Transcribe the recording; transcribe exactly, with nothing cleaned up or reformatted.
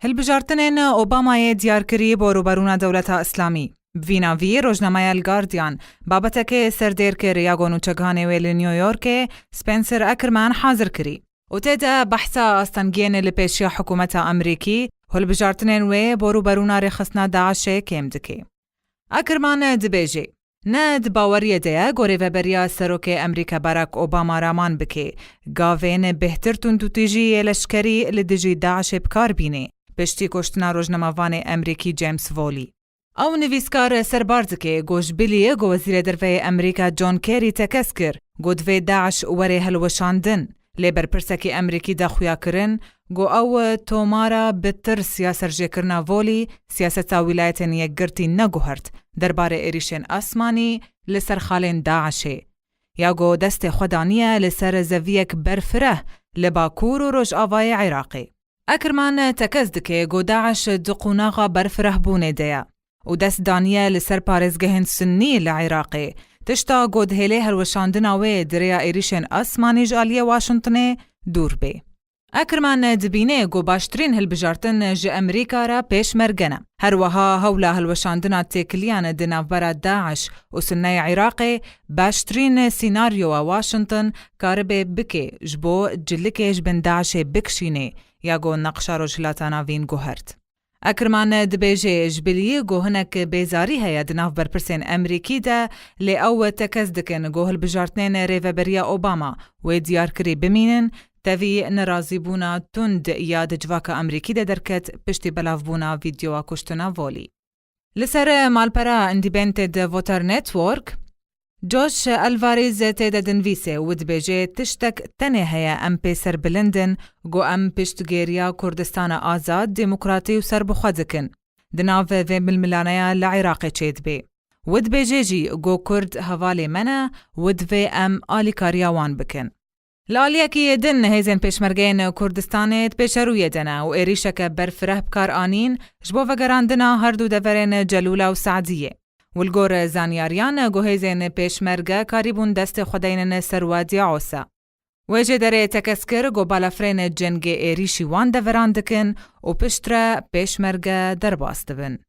Hilbijartinên Obamayê diyarkirî bo rûberûna dewleta Îslamî. Bi vî navî rojnameya El Guardian babetekê ser dêr kir ya go nûçegihanê wê li New Yorkê Spencer Ackerman hazir kirî û tê de behsa astengiyên li pêşiya hikûmeta Amerîkî, hilbijartinên wê bo rûberûna rêxistina DAIŞê kêm dike. Ackerman dibêje, ne di baweriyê de ye ku rêveberiya serokê Amerîka Barack Obama raman bike, gavên bêhtir tundûtîjî yê leşkerî li dijî DAIŞê bi kar bîne, piştî kuştina rojnamevanê Amerîkî James Foley. Ew nivîskar serbar dike ku ji bilî ku Wezîrê Derve yê Amerîka John Kerry tekez kir ku divê DAIŞ were hilweşandin, lê berpirsekî Amerîkî da xuya kirin ku ew tomara bi tirs ya serjêkirina Foley siyaseta Wîlayetên Yekgirtî neguhert derbarê êrîşên asmanî li ser xalên DAIŞê, ya ku destê xwe daniye li ser zeviyek berfireh li Bakur û Rojavayê Iraqê. Ackerman tekez dike ku DAIŞ di qonaxa berfirehbûnê de ye û dest daniye li ser parêzgehên Sunnî li Iraqê, tişta ku dihêle hilweşandina wê di rêya êrîşên asmanî ji aliyê Washingtonê dûr bê. Ackerman dibîne ku baştirîn hilbijartin ji Amerîka re Pêşmerge ne. Her wiha hewla hilweşandina têkiliyan di navbera DAIŞ û Sunneyê Iraqê baştirîn sînaryoya Washington karibe bike ji bo cilikê ji bin DAIŞê bikişîne, ya ku neqşa Rojhilata Navîn guhert. Ackerman dibêje, ji bilî ku hinek bêzarî heye di nav berpirsên Amerîkî de, lê ew tekez dikin ku hilbijartinên rêveberiya Obama wê diyarkirî bimînin, tevî nerazîbûna tund ya di civaka Amerîkî de derket piştî belavbûna vîdyoya kuştina Foley. Li ser malpera Independent Voter Network, Josh Alvarez tê de dinivîse û dibêje, tiştek tenê heye em pê serbilind in, ku em piştgêriya Kurdistana azad, demokratî û serbixwe dikin. Di nav vê milmilaneya li Iraqê çêdibe. Û dibêje jî, ku Kurd hevalê me ne û divê em alîkariya wan bikin. Li aliyekî din, hêzên Pêşmergeyên Kurdistanê di pêşerûyê de ne û êrîşeke berfireh bi kar anîn ji bo vegerandina her du deverên Celûla û Seediyê. Û li gor zanyariyan, ku hêzên Pêşmerge karîbûn destê xwe deynin ser Wadiya Osa. Wê jê derê tekez kir, ku balafirên cengê êrîşî wan deveran dikin û piştre Pêşmerge derbas dibin.